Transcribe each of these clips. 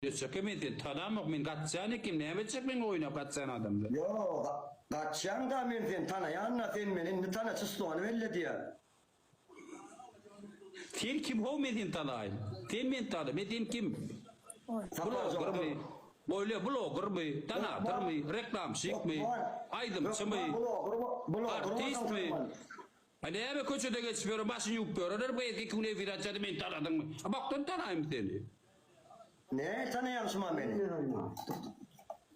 Oýnaşjak men seni tanamok men gaçýan ekem näme etjek men oýnap gaçýan adam bilen. Ýok gaçýaň da men seni tanaýan da sen meni indi tana çyslony belle diýýän. Sen kim how men seni tanaýyn. Sen meni tana men sen kim. Blogermi? Bolýa blogermi? Donatormy? Reklamşikmi? Aýdymçymy? Artistmi? A näme köçede geçip ýören başyny ýuwup ýörenler bu erkek gün efir açýady meni tanadyňmy? A bakdan tanaýyn seni. Nähili tanaýaň şuma meni?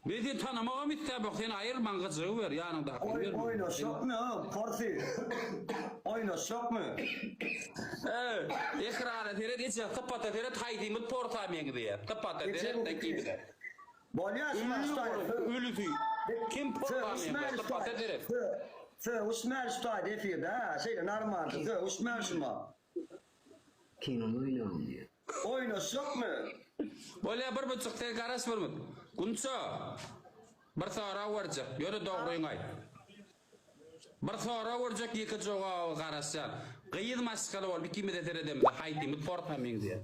Men seni tanamagam islämok seni aýyr maňa gyjygy ber ýanyňdakyny Oý ber maňa. oýnaşjakmy o porsy? Oýnaşjakmy? Eý ekrana seret eje sypata seret haýsymyz porsa meňzeýär sypata seret Ejeňki. ikimize. Bolýa şuma Ölü ştaý. boluň ölüsi. Kim porsa meňzeýär sypata seret. Sögüşmäli şu taýda efirde hä şeýle normalda sögüşmäli şuma. Kinony oýnaň diýýär. Oýnaşjakmy? Bolýa bir buçuk sen garaş bir minut. Gunça bir sorag berjek ýöne dogryňy aýt. Bir sorag berjek ýeke jogaba garaşýan. Gyz maşgala bolup ikimize seredemizde haýsymyz porsa meňzeýär.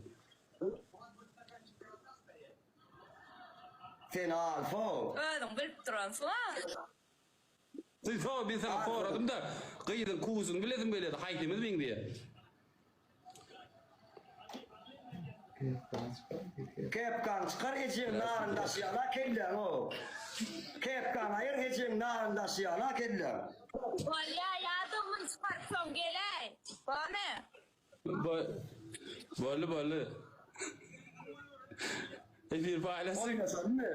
Sen alfa. Özüň bilip duransyň-a. Siz men saňa soradym-da, gyzyň kuzuny bilesim gelýärdi, haýsymyz meňzeýär? Kepkaňy çykar ejeň naryny daşýana kelläň o. Kepkaňy aýyr ejeň naryny daşýana kelläň. Bolýa ýadyňmy çykaryp soň geläý. Bormy? Boldy boldy. Efir paýlaşyň. Oýnaşalymy?